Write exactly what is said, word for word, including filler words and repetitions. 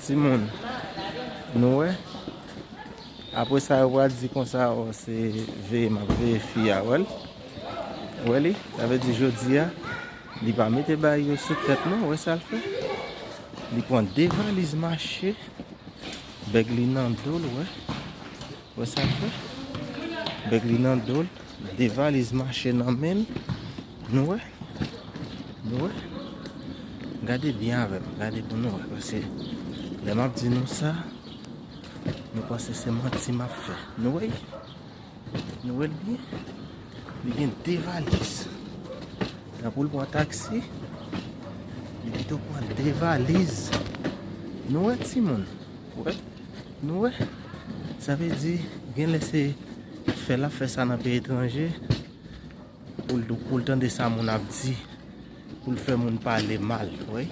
Timoun, nou wè? Apre sa, yo pral di konsa, o, se veye m ap veye fi a, wè l? Wè li? Sa vle di jodi a, li pa mete bagay yo sou tèt non, wè sa l fè? Li pran de valiz mache, bèg li nan do l, wè? Wè sa l fè? Bèg li nan do l, de valiz mache nan men l. Nou wè? Nou wè? Gade byen avè m, gade pou nou wè, paske lè m ap di nou sa, nou panse se manti m ap fè. Nou wè? Nou wè l byen? Li gen de valiz. Tan pou l pran taksi, li pito pran de valiz. Nou wè, timoun? Wè? Nou wè? Sa vle di, gen lè se fè l ap fè sa nan peyi etranje, pou l, pou l tande sa moun ap di, pou l fè moun pale mal, wè.